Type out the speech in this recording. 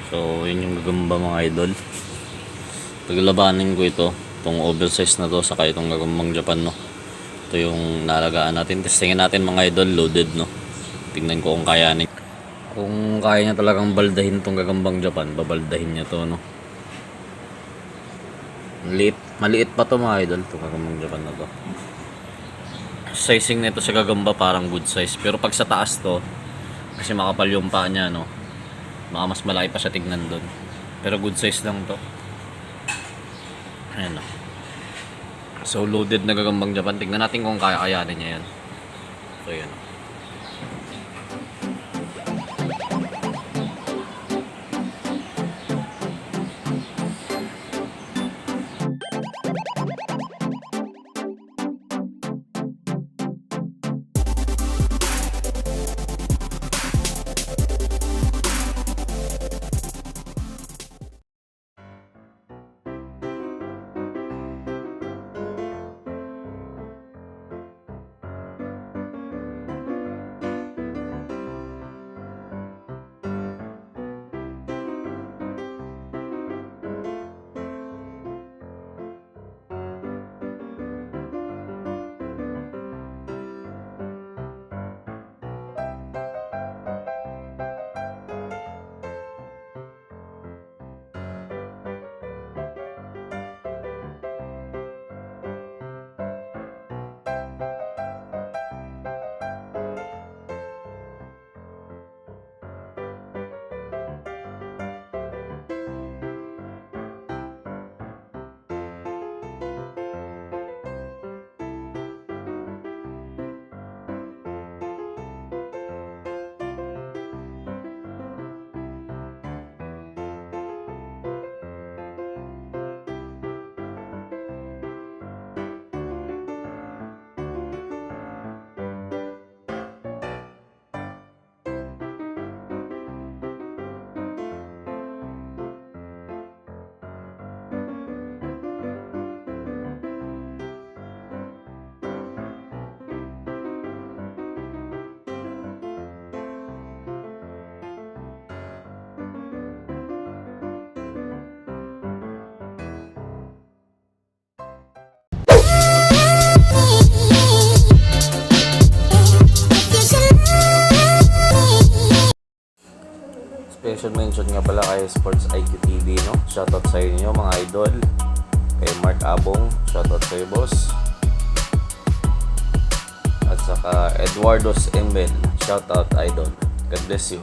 So, yun yung gagamba mga idol. Paglabanin ko ito, itong oversize na to, saka itong gagambang Japan, no. Ito yung nalagaan natin. Testingin natin mga idol, loaded, no. Tingnan ko kung kayanin. Kung kaya niya talagang baldahin itong gagambang Japan, babaldahin niya to, no. Maliit pa to mga idol, itong gagambang Japan na to. Sizing nito sa gagamba parang good size, pero pag sa taas to, kasi makapal yung paa niya, no, baka mas malaki pa siya tignan doon, pero good size lang to. Ayan, no. So loaded na gagambang Japan. Tignan natin kung kaya-kayanin niya yan. So yan, no. Special mention nga pala kay Sports IQ TV, no? Shoutout sa inyo mga idol. Kay Mark Abong, shoutout sa iyo boss. At saka Eduardo Embel, shoutout idol. God bless you.